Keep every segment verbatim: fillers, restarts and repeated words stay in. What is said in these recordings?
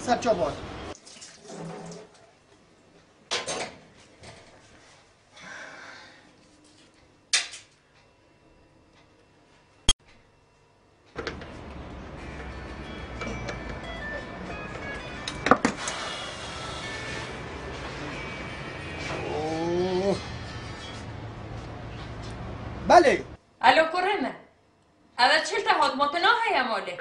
Ser çavan. Belê. Alo, kurê min. Eve çil te hat, ma tu naheye malê?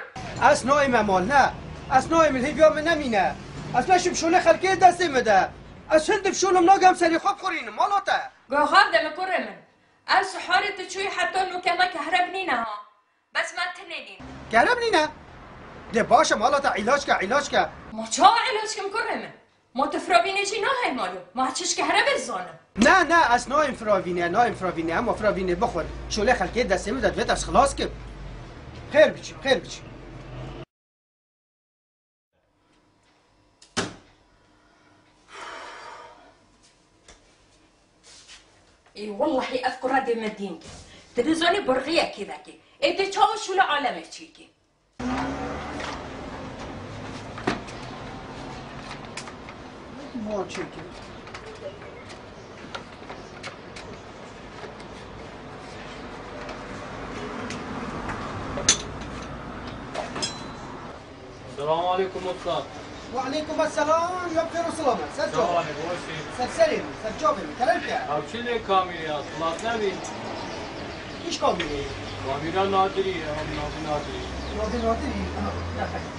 Ez nayême mal, ne. Ez nayêm, li hêviya min nemîne. Ez neşim şûnê xelkê destê min de. Ez hindim şûnim nagem serê xwe bixurînim, mala te. Gaxav de min kurê min. Ev siharê tu çûyî heta nûke me kehreb nîne ha. Bes me tinê nîn. Kerem nîne. Dê baş e, mala te îlaç ke, îlaç ke. Ma çawa îlaç kim kurê min? Ma tu firavînê jî nahey malo. Ma çi ji kehrebe dizanim? Ne, ne, ez nayêm firavînê, nayêm firavînê. Hema firavînê bixwin. Şolê xelkê destê min de divêt ez xilas kim. Xêr biçî, xêr biçî. Ê wellahî ev kura dê min dîn kir. Tu dizanî burxiyekê vekê. Ê dê çawa şûle alemê çêkê? Bo çêkê. Selamun aleyküm usta. Ve aleyküm esselam, ya bixêr û selamet. Ser çavê. Sağ ol, hoş geldin. Ser serê min, ser çavê min. Kerem ke. Ew çi lê kamîrê ya, xilas nebî? Hiç kamîrê. Kamîra Nadirî ye, em navê Nadirî. Navê Nadirî? Aha, ne xeyr.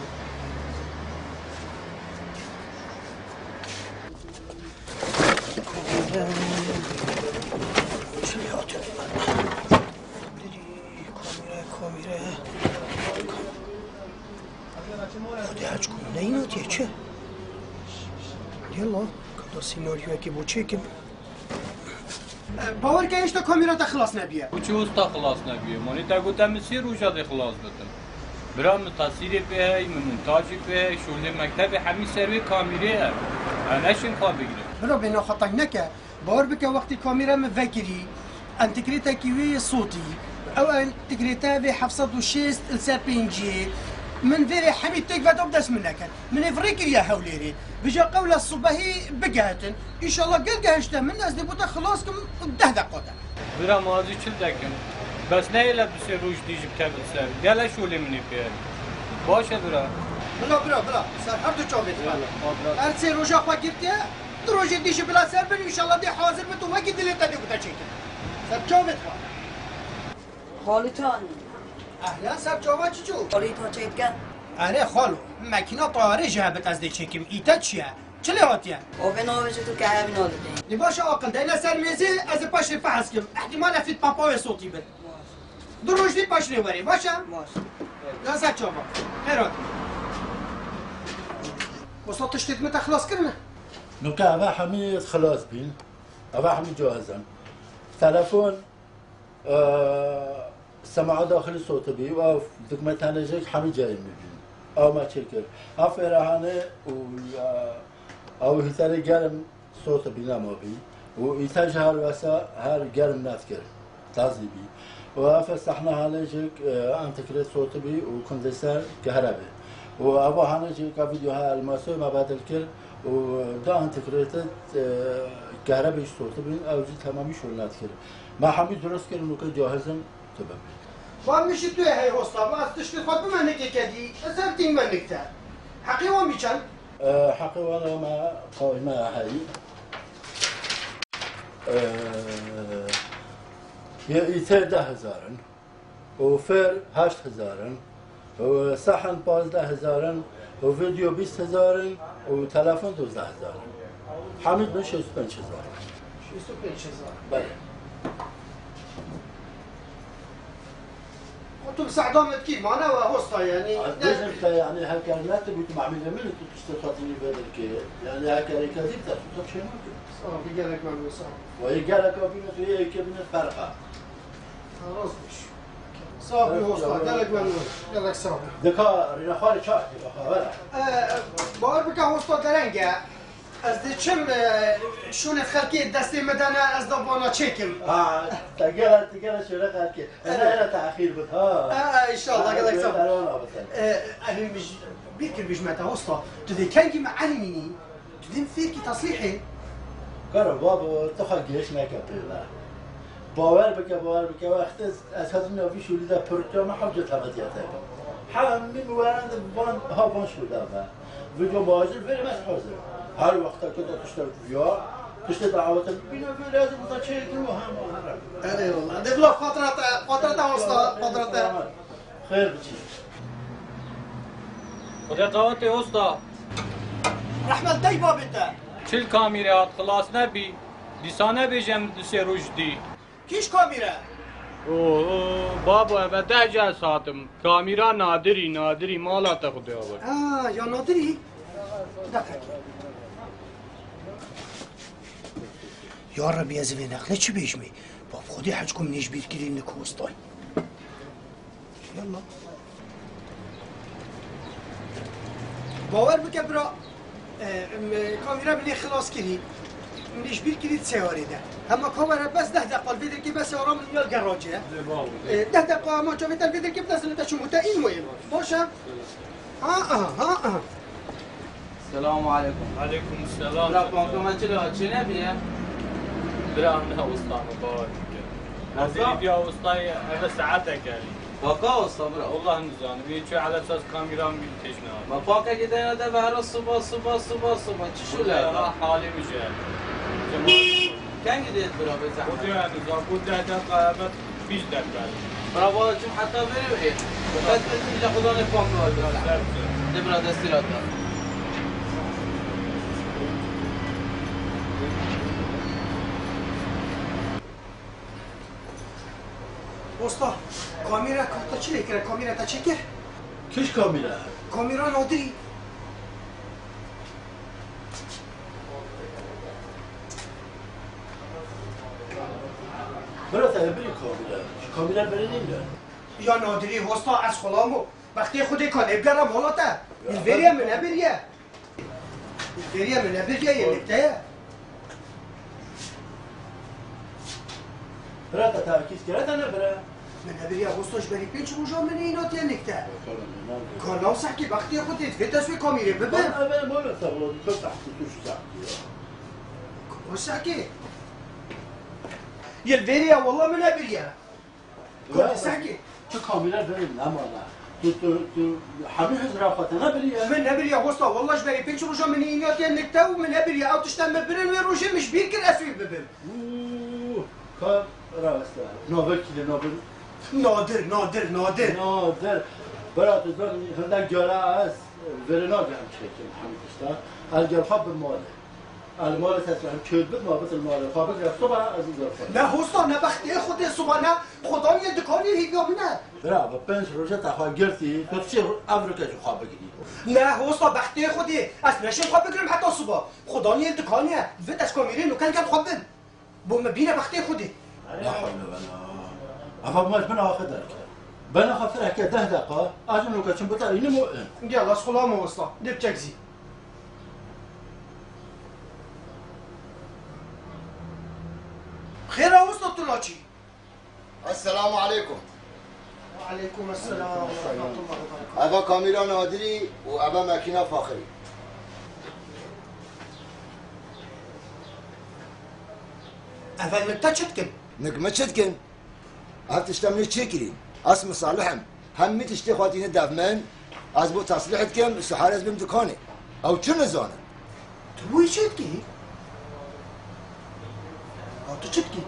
Çi lê hatî? Kamîre, kamîre. Hadi aç, neynotiye çi? Yalla, kada senaryoyekê bo çêkim. Bawer ke, hêşta kamîra te xilas nebiye. Bu çi usta xilas nebiye? Manê te gote min sê roja dê xilas bitin. Bira min tesîrê pê hey, min montajê pê hey, şolê mektebê hemî ser wê kamîrê ye. Em neşin xwe bigrin. Bira bê naxwe teng neke. Bawer bike, wextî kamîra min vekirî, entegrêtekî wê yê sotî, ew entegrête vê heft sed û şêst li ser pêncî, min vê rê hemî têk veda bi dest min nekir. Min ê virê kiriye Hewlêrê. Vêca qewla subehî bigehetin. Înşallah gel gehişte min, ez dê bo te xilas kim deh deqa de. Bira ma ez ê çi dekim? Bes nehêle du sê roj dî jî bikevin ser. Gele şolê min ê pê. Baş e bira. Bila, bira, bila. Ser her du çavê dixwe. Eyvallah, bira. Her sê roja xwe girtiye. Du rojê dî jî bila ser bin, înşallah dê hazir bin, tu wekî dilê te dê ku te çêkin. Ser çavê dixwe. Xalî tu anî. Ehlen, ser çava çiço? Xalî tu çêdike. Erê xalo, mekîna tayarê jî hebit ez dê çêkim. Îte çi ye? Çi lê hatiye? O vê navê ji tu kehebî nadidê. Lê baş e aqil, deyne ser mêzê, ez ê paşê fehs kim. Îhtîmal e fît papa wê sotî bin. Du roj dî paşinê werê, baş e? Baş. Lan ser çava. Xêr hat. Wisa tiştê din te xilas kirine? Nuke eve hemî xilas bîn. Eve hemî cihaz in. Telefon, e, sema'a daxilî sotibî û ev dikme tenê jêk hemî cayê min bîn. Ew me çêkir. Ev fêrehanê û, e, ew hîterê germ sotibî nema bî. Û îte ji her wesa her germ nedikir. Tazî bî. Û ev sehne hanê jêk, e, entegrê sotibî û kondenser kehrebê. Û eva hanê jêk ev vîdeo ha elmasoyê me bedil kir û du entegrêtê, e, kehrebê jî sotibîn, ew jî temamî şûl nedikir. Me hemî dirust kirin û ke cahizin tu bibî. Van min ji tu ye hey hosta, ma ez tiştê xwe bime nikê kedî, ez her tîn me nik te. Heqê wan bî çend? E, heqê wan me qawîme heyî. Ee, yê îtê deh hezar in. Û fêr heşt hezar in. Û sehn pazdeh hezar in. Û vîdeo bîst hezar in. Û telefon dozdeh hezar in. Hemî bin şêst û pênc hezar. Şêst û pênc hezar. Belê. Û tu bi sehda me dikî, mane we hosta, yanî, ne? Ez bêjim te, yanî, heker ne tu bî, tu mahmîlê min, tu tiştê xwe dinî vê dilkê. Yanî, heker êke dî te, tu çê nake. Sağ ol, gelek memnun, sağ ol. Wayê gelek abîne, tu yê êke bîne ferqa. Ha, rast bî. Sağ ol, hosta, gelek memnun. Gelek sağ ol. Dika rîna xwarê çax dika, ha, were. E, bawer bike hosta dereng e. Ez dê çim, e, şûnê xelkê destê me de ne, ez da vana çêkim. Ha, te gela, te gela şûnê xelkê. Ez Evet. Era te axîr bit, ha. Ha, ha, inşallah, Ha, gelek sağ ol. Erwan abi sen. E, evê min ji bîr kir bijme te, usta. Tu dê kengî me elînî? Tu dê min fêr kî teslîhê? Kara babo, tu xwe giş neke pê ve. Bawer bike, bawer bike, wextê ez hatim ya vî şûlî de pirtiya me hewce temetiya te be. Hemî miweran de van, ha van şûl de be. Vîdyo bajir verim ez hazir. Her wexta ku da tiştek viya, tiştê dawetin bîne vêrê ez wisa çêkin û hema herim. Erê wala. De bila xatira te, xatira te usta, xatira te. Xêr biçî. Xwedê qawetê usta. Rehmet dey babê te. Çil kamîre hat xilas nebî. Dîsa nebêje min du sê roj dî. Kîş kamîre? Oo, babo, eve deh cel satim. Kamîra Nadirî, Nadirî, mala te Xwedê awir. Ha, ya Nadirî? Dakika. Ya Rebî, ez vê neqle çi bêjimê? Bab Xwedê hec ku min ê ji bîr kirî, nik hostay. Yallah. Bawer bike bira, e, m-, kamîra min ê xilas kirî. Min ê ji bîr kirî di sêwarê de. Hema kamera bes deh deqa li vê derkê bes e, ara min ya li gerajê ye. Lê babo. E, deh deqa hema çavê te li vê derkê bidesine te çûm û te îno yê. Baş e? Ha, aha, ha, aha. Selamu aleykum. Aleykum selam. Bira, panka me çi lê çi nebiye? Bira, ne usta me bawer bike. Nasıl? Ez ê ya ustayê eve saetek elî. Paka usta bira. Wallah nizanim. Ê çi elesas kamîra min têş ne. Ma pankekê te ya de vero suba, suba, suba, suba. Çi şûle? Ha, halê min jî. Kengî dê bira bê zehmet? Xwedê ya niza, ku deh deqa eve. Bîst derkar. Bravo, çim heta verê wê. Qet qet îca Xudanê pak var bira. Ser ser. De bira destî rata. Usta, kamîra ka te çi lê kire? Kamîra te çêkir? Kîş kamîra? Kamîra Nadirî. Bira te birî kamîra. Ji kamîra berê nîne. Ya Nadirî, hosta ez xulam o. Bextê Xwedê ka lê bigere mala te. Ya, Li vêrê ben min nebiriye. Li vêrê min nebiriye, yê nik te ye. Bira te terkîz kire te ne bira. Min nebiriye hosta, ji berî pênc rojan min îna tê nik te. Ka nav sehkî bextê xwe tê divê te wê kamîrê bibin. Eve mala te wala, tu sehkî, tu şu sehkî ya. Ka sehkî. Yê li vêrê ya wala min nebiriye. Ka sehkî. Tu kamîre verin ne mala. Tu, tu, tu hemî hizra xwe te nebiriye. Min nebiriye hosta, wala ji berî pênc rojan min îna tê nik te û min nebiriye. Ew tişte min birin wê rojê min ji bîr kir ez wê bibim. Û, ka raweste. Nadir kî de, Nadir? Nadir, Nadir, Nadir. Nadir. Bira tu zanî, hindek cara ez vêrê nagerim çêkim hemî tişta. Ez ger xwe bi malê. Ez malê te em çêt bit, ma bitin malê xwe bigire, siba ez îcar xwe. Ne hosta, ne bextê Xwedê siba, ne Xudan yê dikanê hêviya min e. Bira, bi pênc roje te xwe girtî, tu çi ev rike ji xwe bigirî? Ne hosta, bextê Xwedê, ez neşim xwe bigirim heta siba. Xudan yê dikanê ye, divê ez kamîrê nûke li gel xwe bim. Bo me bîne bextê Xwedê. La hewle ve la. Eva me ji bin axe derke. Bena xatir heke deh deqa, ez ji nûke çim biter înim û in. Gel, ez xulam o usta. Dê biçek zî. Xêr e usta, tu naçî? Esselamu aleykum. Aleykum esselam ve rahmetullahi ve berekatuhu. Eva kamîra Nadirî û eva makîna Faxirî. Eva nik te çi dikin? Nik me çi dikin? Ev tişta min çêkirî. Ez misalih im. Hemî tiştê xwe tîne dev min. Ez bo teslîh dikim, sihar ez bim dikanê. Ew çi nizane? Tu wî çi dikî? Ha, tu çi dikî?